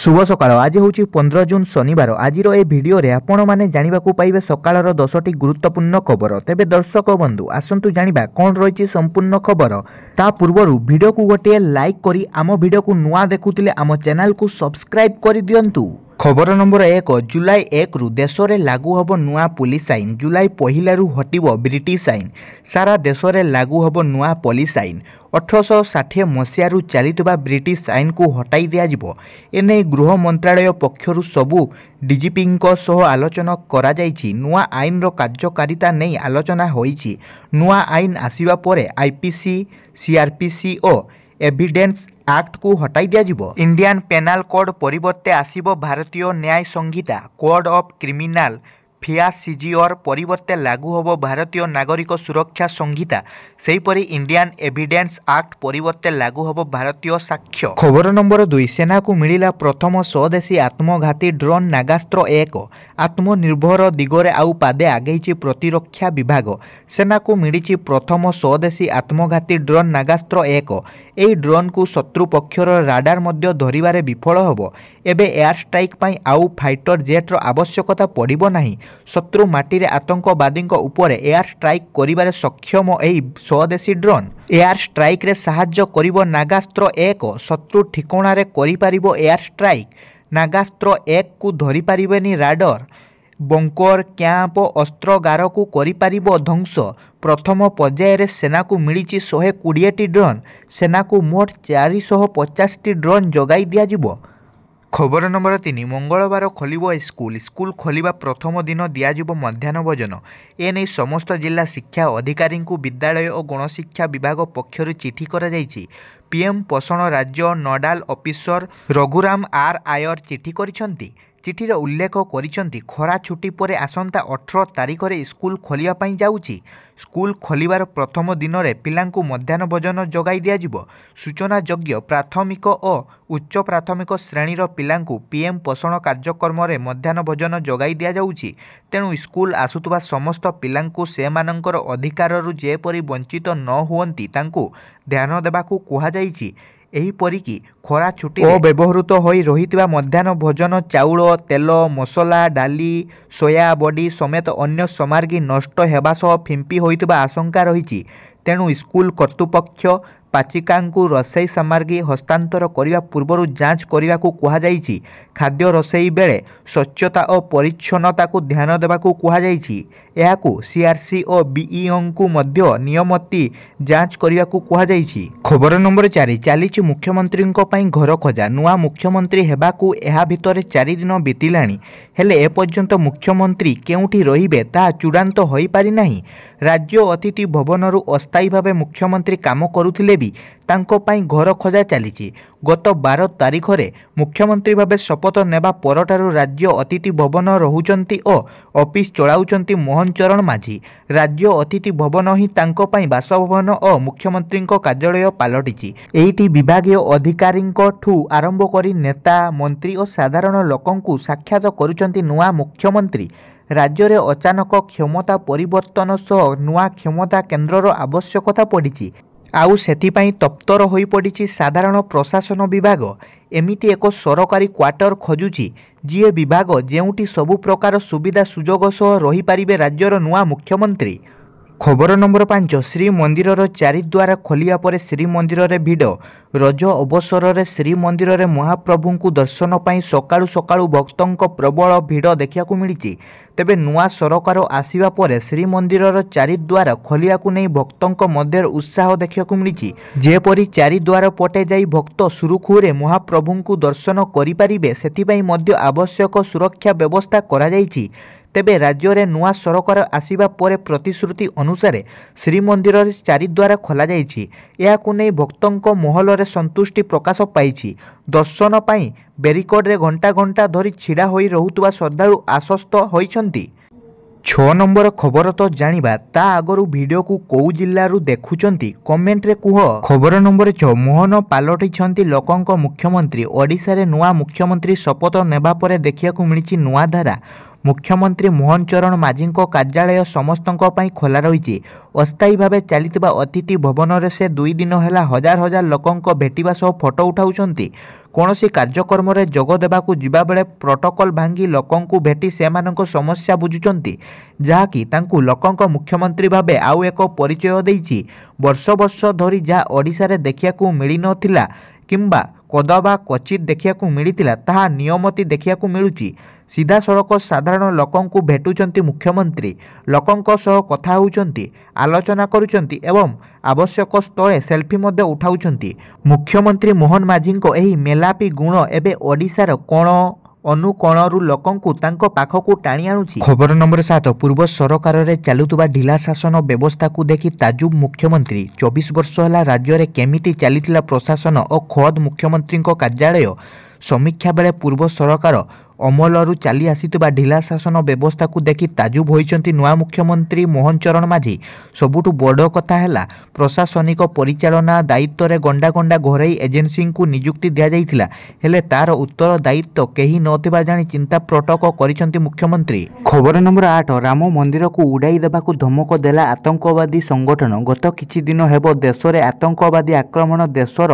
ଶୁଭ ସକାଳ। ଆଜି ହେଉଛି 15 ଜୁନ୍ ଶନିବାର। ଆଜିର ଏ ଭିଡ଼ିଓରେ ଆପଣମାନେ ଜାଣିବାକୁ ପାଇବେ ସକାଳର 10ଟି ଗୁରୁତ୍ୱପୂର୍ଣ୍ଣ ଖବର। ତେବେ ଦର୍ଶକ ବନ୍ଧୁ, ଆସନ୍ତୁ ଜାଣିବା କ'ଣ ରହିଛି ସମ୍ପୂର୍ଣ୍ଣ ଖବର। ତା ପୂର୍ବରୁ ଭିଡ଼ିଓକୁ ଗୋଟିଏ ଲାଇକ୍ କରି ଆମ ଭିଡ଼ିଓକୁ ନୂଆ ଦେଖୁଥିଲେ ଆମ ଚ୍ୟାନେଲକୁ ସବସ୍କ୍ରାଇବ୍ କରିଦିଅନ୍ତୁ। ଖବର ନମ୍ବର 1, ଜୁଲାଇ 1ରୁ ଦେଶରେ ଲାଗୁ ହେବ ନୂଆ ପୋଲିସ ଆଇନ। ଜୁଲାଇ 1ରୁ ହଟିବ ବ୍ରିଟିଶ ଆଇନ। ସାରା ଦେଶରେ ଲାଗୁ ହେବ ନୂଆ ପୋଲିସ ଆଇନ। 1860 ମସିହାରୁ ଚାଲିଥିବା ବ୍ରିଟିଶ ଆଇନକୁ ହଟାଇ ଦିଆଯିବ। ଏନେଇ ଗୃହ ମନ୍ତ୍ରାଳୟ ପକ୍ଷରୁ ସବୁ ଡିଜିପିଙ୍କ ସହ ଆଲୋଚନା କରାଯାଇଛି। ନୂଆ ଆଇନର କାର୍ଯ୍ୟକାରିତା ନେଇ ଆଲୋଚନା ହୋଇଛି। ନୂଆ ଆଇନ ଆସିବା ପରେ ଆଇପିସି, ସିଆର୍ପିସି ଓ ଏଭିଡେନ୍ସ ଆକ୍ଟକୁ ହଟାଇ ଦିଆଯିବ। ଇଣ୍ଡିଆନ୍ ପେନାଲ କୋଡ୍ ପରିବର୍ତ୍ତେ ଆସିବ ଭାରତୀୟ ନ୍ୟାୟ ସଂହିତା। କୋଡ୍ ଅଫ୍ କ୍ରିମିନାଲ ପ୍ରୋସିଜିଅର ପରିବର୍ତ୍ତେ ଲାଗୁ ହେବ ଭାରତୀୟ ନାଗରିକ ସୁରକ୍ଷା ସଂହିତା। ସେହିପରି ଇଣ୍ଡିଆନ୍ ଏଭିଡେନ୍ସ ଆକ୍ଟ ପରିବର୍ତ୍ତେ ଲାଗୁ ହେବ ଭାରତୀୟ ସାକ୍ଷ୍ୟ। ଖବର ନମ୍ବର 2, ସେନାକୁ ମିଳିଲା ପ୍ରଥମ ସ୍ୱଦେଶୀ ଆତ୍ମଘାତୀ ଡ୍ରୋନ୍ ନାଗାସ୍ତ୍ର 1। ଆତ୍ମନିର୍ଭର ଦିଗରେ ଆଉ ପାଦେ ଆଗେଇଛି ପ୍ରତିରକ୍ଷା ବିଭାଗ। ସେନାକୁ ମିଳିଛି ପ୍ରଥମ ସ୍ୱଦେଶୀ ଆତ୍ମଘାତୀ ଡ୍ରୋନ୍ ନାଗାସ୍ତ୍ର 1। ଏହି ଡ୍ରୋନ୍କୁ ଶତ୍ରୁ ପକ୍ଷର ରାଡାର ମଧ୍ୟ ଧରିବାରେ ବିଫଳ ହେବ। ଏବେ ଏୟାର ଷ୍ଟ୍ରାଇକ୍ ପାଇଁ ଆଉ ଫାଇଟର ଜେଟ୍ର ଆବଶ୍ୟକତା ପଡ଼ିବ ନାହିଁ। ଶତ୍ରୁ ମାଟିରେ ଆତଙ୍କବାଦୀଙ୍କ ଉପରେ ଏୟାର ଷ୍ଟ୍ରାଇକ୍ କରିବାରେ ସକ୍ଷମ ଏହି ସ୍ୱଦେଶୀ ଡ୍ରୋନ୍। ଏୟାର ଷ୍ଟ୍ରାଇକ୍ରେ ସାହାଯ୍ୟ କରିବ ନାଗାସ୍ତ୍ର 1। ଶତ୍ରୁ ଠିକଣାରେ କରିପାରିବ ଏୟାର ଷ୍ଟ୍ରାଇକ୍। ନାଗାସ୍ତ୍ର 1କୁ ଧରିପାରିବେନି ରାଡର। ବଙ୍କର, କ୍ୟାମ୍ପ, ଅସ୍ତ୍ରାଗାରକୁ କରିପାରିବ ଧ୍ୱଂସ। ପ୍ରଥମ ପର୍ଯ୍ୟାୟରେ ସେନାକୁ ମିଳିଛି 120ଟି ଡ୍ରୋନ୍। ସେନାକୁ ମୋଟ 450ଟି ଡ୍ରୋନ୍ ଯୋଗାଇ ଦିଆଯିବ। ଖବର ନମ୍ବର 3, ମଙ୍ଗଳବାର ଖୋଲିବ ସ୍କୁଲ। ସ୍କୁଲ ଖୋଲିବା ପ୍ରଥମ ଦିନ ଦିଆଯିବ ମଧ୍ୟାହ୍ନ ଭୋଜନ। ଏନେଇ ସମସ୍ତ ଜିଲ୍ଲା ଶିକ୍ଷା ଅଧିକାରୀଙ୍କୁ ବିଦ୍ୟାଳୟ ଓ ଗଣଶିକ୍ଷା ବିଭାଗ ପକ୍ଷରୁ ଚିଠି କରାଯାଇଛି। ପିଏମ୍ ପୋଷଣ ରାଜ୍ୟ ନୋଡାଲ ଅଫିସର ରଘୁରାମ ଆର୍ ଆୟର ଚିଠି କରିଛନ୍ତି। ଚିଠିରେ ଉଲ୍ଲେଖ କରିଛନ୍ତି, ଖରା ଛୁଟି ପରେ ଆସନ୍ତା 18 ତାରିଖରେ ସ୍କୁଲ ଖୋଲିବା ପାଇଁ ଯାଉଛି। ସ୍କୁଲ ଖୋଲିବାର ପ୍ରଥମ ଦିନରେ ପିଲାଙ୍କୁ ମଧ୍ୟାହ୍ନ ଭୋଜନ ଯୋଗାଇ ଦିଆଯିବ। ସୂଚନାଯୋଗ୍ୟ, ପ୍ରାଥମିକ ଓ ଉଚ୍ଚ ପ୍ରାଥମିକ ଶ୍ରେଣୀର ପିଲାଙ୍କୁ ପିଏମ୍ ପୋଷଣ କାର୍ଯ୍ୟକ୍ରମରେ ମଧ୍ୟାହ୍ନ ଭୋଜନ ଯୋଗାଇ ଦିଆଯାଉଛି। ତେଣୁ ସ୍କୁଲ ଆସୁଥିବା ସମସ୍ତ ପିଲାଙ୍କୁ ସେମାନଙ୍କର ଅଧିକାରରୁ ଯେପରି ବଞ୍ଚିତ ନ ହୁଅନ୍ତି, ତାଙ୍କୁ ଧ୍ୟାନ ଦେବାକୁ କୁହାଯାଇଛି। ଏପରିକି ଖରା ଛୁଟିରେ ଅବ୍ୟବହୃତ ହୋଇ ରହିଥିବା ମଧ୍ୟାହ୍ନ ଭୋଜନ ଚାଉଳ, ତେଲ, ମସଲା, ଡାଲି, ସୋୟା ବଡ଼ି ସମେତ ଅନ୍ୟ ସାମଗ୍ରୀ ନଷ୍ଟ ହେବା ସହ ଫିମ୍ପି ହୋଇଥିବା ଆଶଙ୍କା ରହିଛି। ତେଣୁ ସ୍କୁଲ କର୍ତ୍ତୃପକ୍ଷ ପାଚିକାଙ୍କୁ ରୋଷେଇ ସାମଗ୍ରୀ ହସ୍ତାନ୍ତର କରିବା ପୂର୍ବରୁ ଯାଞ୍ଚ କରିବାକୁ କୁହାଯାଇଛି। ଖାଦ୍ୟ ରୋଷେଇ ବେଳେ ସ୍ୱଚ୍ଛତା ଓ ପରିଚ୍ଛନ୍ନତାକୁ ଧ୍ୟାନ ଦେବାକୁ କୁହାଯାଇଛି। ଏହାକୁ ସିଆର୍ସି ଓ ବିଇଓଙ୍କୁ ମଧ୍ୟ ନିୟମିତ ଯାଞ୍ଚ କରିବାକୁ କୁହାଯାଇଛି। ଖବର ନମ୍ବର 4, ଚାଲିଛି ମୁଖ୍ୟମନ୍ତ୍ରୀଙ୍କ ପାଇଁ ଘର ଖୋଜା। ନୂଆ ମୁଖ୍ୟମନ୍ତ୍ରୀ ହେବାକୁ ଏହା ଭିତରେ 4 ଦିନ ବିତିଲାଣି, ହେଲେ ଏପର୍ଯ୍ୟନ୍ତ ମୁଖ୍ୟମନ୍ତ୍ରୀ କେଉଁଠି ରହିବେ ତାହା ଚୂଡ଼ାନ୍ତ ହୋଇପାରିନାହିଁ। ରାଜ୍ୟ ଅତିଥି ଭବନରୁ ଅସ୍ଥାୟୀ ଭାବେ ମୁଖ୍ୟମନ୍ତ୍ରୀ କାମ କରୁଥିଲେ ବି ତାଙ୍କ ପାଇଁ ଘର ଖୋଜା ଚାଲିଛି। ଗତ 12 ତାରିଖରେ ମୁଖ୍ୟମନ୍ତ୍ରୀ ଭାବେ ଶପଥ ନେବା ପରଠାରୁ ରାଜ୍ୟ ଅତିଥି ଭବନ ରହୁଛନ୍ତି ଓ ଅଫିସ ଚଳାଉଛନ୍ତି ମୋହନ ଚରଣ ମାଝୀ। ରାଜ୍ୟ ଅତିଥି ଭବନ ହିଁ ତାଙ୍କ ପାଇଁ ବାସଭବନ ଓ ମୁଖ୍ୟମନ୍ତ୍ରୀଙ୍କ କାର୍ଯ୍ୟାଳୟ ପାଲଟିଛି। ଏଇଠି ବିଭାଗୀୟ ଅଧିକାରୀଙ୍କଠୁ ଆରମ୍ଭ କରି ନେତା, ମନ୍ତ୍ରୀ ଓ ସାଧାରଣ ଲୋକଙ୍କୁ ସାକ୍ଷାତ କରୁଛନ୍ତି ନୂଆ ମୁଖ୍ୟମନ୍ତ୍ରୀ। ରାଜ୍ୟରେ ଅଚାନକ କ୍ଷମତା ପରିବର୍ତ୍ତନ ସହ ନୂଆ କ୍ଷମତା କେନ୍ଦ୍ରର ଆବଶ୍ୟକତା ପଡ଼ିଛି। ଆଉ ସେଥିପାଇଁ ତତ୍ପର ହୋଇପଡ଼ିଛି ସାଧାରଣ ପ୍ରଶାସନ ବିଭାଗ। ଏମିତି ଏକ ସରକାରୀ କ୍ୱାର୍ଟର ଖୋଜୁଛି ଯିଏ ବିଭାଗ, ଯେଉଁଠି ସବୁ ପ୍ରକାର ସୁବିଧା ସୁଯୋଗ ସହ ରହିପାରିବେ ରାଜ୍ୟର ନୂଆ ମୁଖ୍ୟମନ୍ତ୍ରୀ। ଖବର ନମ୍ବର 5, ଶ୍ରୀମନ୍ଦିରର ଚାରିଦ୍ୱାର ଖୋଲିବା ପରେ ଶ୍ରୀମନ୍ଦିରରେ ଭିଡ଼। ରଜ ଅବସରରେ ଶ୍ରୀମନ୍ଦିରରେ ମହାପ୍ରଭୁଙ୍କୁ ଦର୍ଶନ ପାଇଁ ସକାଳୁ ସକାଳୁ ଭକ୍ତଙ୍କ ପ୍ରବଳ ଭିଡ଼ ଦେଖିବାକୁ ମିଳିଛି। ତେବେ ନୂଆ ସରକାର ଆସିବା ପରେ ଶ୍ରୀମନ୍ଦିରର ଚାରିଦ୍ୱାର ଖୋଲିବାକୁ ନେଇ ଭକ୍ତଙ୍କ ମଧ୍ୟରେ ଉତ୍ସାହ ଦେଖିବାକୁ ମିଳିଛି। ଯେପରି ଚାରିଦ୍ୱାର ପଟେ ଯାଇ ଭକ୍ତ ସୁରୁଖୁରୁରେ ମହାପ୍ରଭୁଙ୍କୁ ଦର୍ଶନ କରିପାରିବେ, ସେଥିପାଇଁ ମଧ୍ୟ ଆବଶ୍ୟକ ସୁରକ୍ଷା ବ୍ୟବସ୍ଥା କରାଯାଇଛି। ତେବେ ରାଜ୍ୟରେ ନୂଆ ସରକାର ଆସିବା ପରେ ପ୍ରତିଶ୍ରୁତି ଅନୁସାରେ ଶ୍ରୀମନ୍ଦିରରେ ଚାରିଦ୍ୱାର ଖୋଲାଯାଇଛି। ଏହାକୁ ନେଇ ଭକ୍ତଙ୍କ ମହଲରେ ସନ୍ତୁଷ୍ଟି ପ୍ରକାଶ ପାଇଛି। ଦର୍ଶନ ପାଇଁ ବ୍ୟାରିକେଡରେ ଘଣ୍ଟା ଘଣ୍ଟା ଧରି ଛିଡ଼ା ହୋଇ ରହୁଥିବା ଶ୍ରଦ୍ଧାଳୁ ଆଶ୍ୱସ୍ତ ହୋଇଛନ୍ତି। 6 ନମ୍ବର ଖବର ତ ଜାଣିବା, ତା ଆଗରୁ ଭିଡ଼ିଓକୁ କେଉଁ ଜିଲ୍ଲାରୁ ଦେଖୁଛନ୍ତି କମେଣ୍ଟରେ କୁହ। ଖବର ନମ୍ବର 6, ମୋହନ ପାଲଟିଛନ୍ତି ଲୋକଙ୍କ ମୁଖ୍ୟମନ୍ତ୍ରୀ। ଓଡ଼ିଶାରେ ନୂଆ ମୁଖ୍ୟମନ୍ତ୍ରୀ ଶପଥ ନେବା ପରେ ଦେଖିବାକୁ ମିଳିଛି ନୂଆ ଧାରା। ମୁଖ୍ୟମନ୍ତ୍ରୀ ମୋହନ ଚରଣ ମାଝୀଙ୍କ କାର୍ଯ୍ୟାଳୟ ସମସ୍ତଙ୍କ ପାଇଁ ଖୋଲା ରହିଛି। ଅସ୍ଥାୟୀ ଭାବେ ଚାଲିଥିବା ଅତିଥି ଭବନରେ ସେ 2 ଦିନ ହେଲା ହଜାର ହଜାର ଲୋକଙ୍କ ଭେଟିବା ସହ ଫଟୋ ଉଠାଉଛନ୍ତି। କୌଣସି କାର୍ଯ୍ୟକ୍ରମରେ ଯୋଗ ଦେବାକୁ ଯିବାବେଳେ ପ୍ରୋଟୋକଲ ଭାଙ୍ଗି ଲୋକଙ୍କୁ ଭେଟି ସେମାନଙ୍କ ସମସ୍ୟା ବୁଝୁଛନ୍ତି, ଯାହାକି ତାଙ୍କୁ ଲୋକଙ୍କ ମୁଖ୍ୟମନ୍ତ୍ରୀ ଭାବେ ଆଉ ଏକ ପରିଚୟ ଦେଇଛି। ବର୍ଷ ବର୍ଷ ଧରି ଯାହା ଓଡ଼ିଶାରେ ଦେଖିବାକୁ ମିଳିନଥିଲା କିମ୍ବା କଦବା କ୍ୱଚିତ୍ ଦେଖିବାକୁ ମିଳିଥିଲା, ତାହା ନିୟମିତ ଦେଖିବାକୁ ମିଳୁଛି। ସିଧାସଳଖ ସାଧାରଣ ଲୋକଙ୍କୁ ଭେଟୁଛନ୍ତି ମୁଖ୍ୟମନ୍ତ୍ରୀ, ଲୋକଙ୍କ ସହ କଥା ହେଉଛନ୍ତି, ଆଲୋଚନା କରୁଛନ୍ତି ଏବଂ ଆବଶ୍ୟକ ସ୍ଥଳେ ସେଲ୍ଫି ମଧ୍ୟ ଉଠାଉଛନ୍ତି। ମୁଖ୍ୟମନ୍ତ୍ରୀ ମୋହନ ମାଝୀଙ୍କ ଏହି ମେଲାପି ଗୁଣ ଏବେ ଓଡ଼ିଶାର କୋଣ ଅନୁକୋଣରୁ ଲୋକଙ୍କୁ ତାଙ୍କ ପାଖକୁ ଟାଣି ଆଣୁଛି। ଖବର ନମ୍ବର 7, ପୂର୍ବ ସରକାରରେ ଚାଲୁଥିବା ଢିଲା ଶାସନ ବ୍ୟବସ୍ଥାକୁ ଦେଖି ତାଜୁବ ମୁଖ୍ୟମନ୍ତ୍ରୀ। 24 ବର୍ଷ ହେଲା ରାଜ୍ୟରେ କେମିତି ଚାଲିଥିଲା ପ୍ରଶାସନ ଓ ଖୋଦ୍ ମୁଖ୍ୟମନ୍ତ୍ରୀଙ୍କ କାର୍ଯ୍ୟାଳୟ ସମୀକ୍ଷା ବେଳେ ପୂର୍ବ ସରକାର ଅମଳରୁ ଚାଲି ଆସିଥିବା ଢିଲା ଶାସନ ବ୍ୟବସ୍ଥାକୁ ଦେଖି ତାଜୁବ ହୋଇଛନ୍ତି ନୂଆ ମୁଖ୍ୟମନ୍ତ୍ରୀ ମୋହନ ଚରଣ ମାଝୀ। ସବୁଠୁ ବଡ଼ କଥା ହେଲା, ପ୍ରଶାସନିକ ପରିଚାଳନା ଦାୟିତ୍ୱରେ ଗଣ୍ଡା ଗଣ୍ଡା ଘରୋଇ ଏଜେନ୍ସିଙ୍କୁ ନିଯୁକ୍ତି ଦିଆଯାଇଥିଲା। ହେଲେ ତାର ଉତ୍ତରଦାୟିତ୍ୱ କେହି ନଥିବା ଜାଣି ଚିନ୍ତା ପ୍ରକଟ କରିଛନ୍ତି ମୁଖ୍ୟମନ୍ତ୍ରୀ। ଖବର ନମ୍ବର 8, ରାମ ମନ୍ଦିରକୁ ଉଡ଼ାଇ ଦେବାକୁ ଧମକ ଦେଲା ଆତଙ୍କବାଦୀ ସଂଗଠନ। ଗତ କିଛି ଦିନ ହେବ ଦେଶରେ ଆତଙ୍କବାଦୀ ଆକ୍ରମଣ ଦେଶର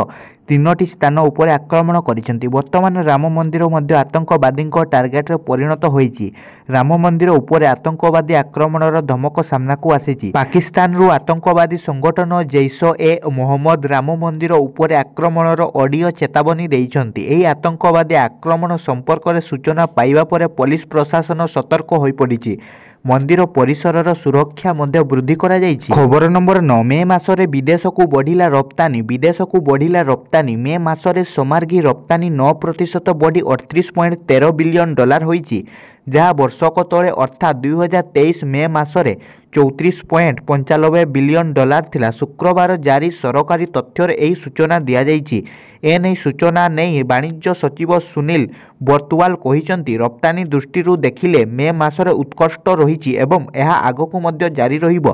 3ଟି ସ୍ଥାନ ଉପରେ ଆକ୍ରମଣ କରିଛନ୍ତି। ବର୍ତ୍ତମାନ ରାମ ମନ୍ଦିର ମଧ୍ୟ ଆତଙ୍କବାଦୀଙ୍କ ଟାର୍ଗେଟରେ ପରିଣତ ହୋଇଛି। ରାମ ମନ୍ଦିର ଉପରେ ଆତଙ୍କବାଦୀ ଆକ୍ରମଣର ଧମକ ସାମ୍ନାକୁ ଆସିଛି। ପାକିସ୍ତାନରୁ ଆତଙ୍କବାଦୀ ସଂଗଠନ ଜୈଶ ଏ ମହମ୍ମଦ ରାମ ମନ୍ଦିର ଉପରେ ଆକ୍ରମଣର ଅଡିଓ ଚେତାବନୀ ଦେଇଛନ୍ତି। ଏହି ଆତଙ୍କବାଦୀ ଆକ୍ରମଣ ସମ୍ପର୍କରେ ସୂଚନା ପାଇବା ପରେ ପୋଲିସ ପ୍ରଶାସନ ସତର୍କ ହୋଇପଡ଼ିଛି। ମନ୍ଦିର ପରିସରର ସୁରକ୍ଷା ମଧ୍ୟ ବୃଦ୍ଧି କରାଯାଇଛି। ଖବର ନମ୍ବର 9, ମେ ମାସରେ ବିଦେଶକୁ ବଢ଼ିଲା ରପ୍ତାନି। ବିଦେଶକୁ ବଢ଼ିଲା ରପ୍ତାନି। ମେ ମାସରେ ସାମଗ୍ରୀ ରପ୍ତାନି 9% ବଢ଼ି 38.13 ବିଲିୟନ ଡଲାର ହୋଇଛି, ଯାହା ବର୍ଷକ ତଳେ ଅର୍ଥାତ୍ 2023 ମେ ମାସରେ 34.95 ବିଲିୟନ ଡଲାର ଥିଲା। ଶୁକ୍ରବାର ଜାରି ସରକାରୀ ତଥ୍ୟରେ ଏହି ସୂଚନା ଦିଆଯାଇଛି। ଏନେଇ ସୂଚନା ନେଇ ବାଣିଜ୍ୟ ସଚିବ ସୁନୀଲ ବର୍ତୱାଲ କହିଛନ୍ତି, ରପ୍ତାନି ଦୃଷ୍ଟିରୁ ଦେଖିଲେ ମେ ମାସରେ ଉତ୍କୃଷ୍ଟ ରହିଛି ଏବଂ ଏହା ଆଗକୁ ମଧ୍ୟ ଜାରି ରହିବ।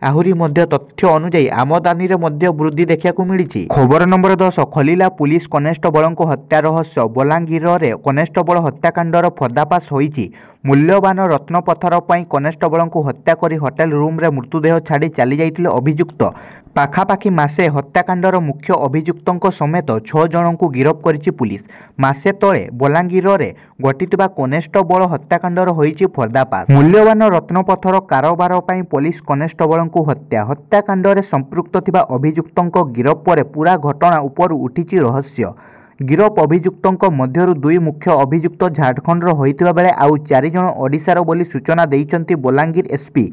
ଆହୁରି ମଧ୍ୟ ତଥ୍ୟ ଅନୁଯାୟୀ ଆମଦାନୀରେ ମଧ୍ୟ ବୃଦ୍ଧି ଦେଖିବାକୁ ମିଳିଛି। ଖବର ନମ୍ବର 10, ଖୋଲିଲା ପୁଲିସ କନେଷ୍ଟବଳଙ୍କ ହତ୍ୟା ରହସ୍ୟ। ବଲାଙ୍ଗୀରରେ କନେଷ୍ଟବଳ ହତ୍ୟାକାଣ୍ଡର ପର୍ଦ୍ଦାଫାଶ ହୋଇଛି। ମୂଲ୍ୟବାନ ରତ୍ନପଥର ପାଇଁ କନେଷ୍ଟବଳଙ୍କୁ ହତ୍ୟା କରି ହୋଟେଲ ରୁମ୍ରେ ମୃତଦେହ ଛାଡ଼ି ଚାଲିଯାଇଥିଲେ ଅଭିଯୁକ୍ତ। ପାଖାପାଖି ମାସେ ହତ୍ୟାକାଣ୍ଡର ମୁଖ୍ୟ ଅଭିଯୁକ୍ତଙ୍କ ସମେତ 6 ଜଣଙ୍କୁ ଗିରଫ କରିଛି ପୁଲିସ। ମାସେ ତଳେ ବଲାଙ୍ଗୀରରେ ଘଟିଥିବା କନେଷ୍ଟବଳ ହତ୍ୟାକାଣ୍ଡର ହୋଇଛି ପର୍ଦ୍ଦାଫାଶ। ମୂଲ୍ୟବାନ ରତ୍ନପଥର କାରବାର ପାଇଁ ପୋଲିସ କନେଷ୍ଟବଳଙ୍କୁ ହତ୍ୟା। ହତ୍ୟାକାଣ୍ଡରେ ସମ୍ପୃକ୍ତ ଥିବା ଅଭିଯୁକ୍ତଙ୍କ ଗିରଫ ପରେ ପୂରା ଘଟଣା ଉପରୁ ଉଠିଛି ରହସ୍ୟ। ଗିରଫ ଅଭିଯୁକ୍ତଙ୍କ ମଧ୍ୟରୁ 2 ମୁଖ୍ୟ ଅଭିଯୁକ୍ତ ଝାଡ଼ଖଣ୍ଡର ହୋଇଥିବା ବେଳେ ଆଉ 4 ଜଣ ଓଡ଼ିଶାର ବୋଲି ସୂଚନା ଦେଇଛନ୍ତି ବଲାଙ୍ଗୀର ଏସ୍ପି।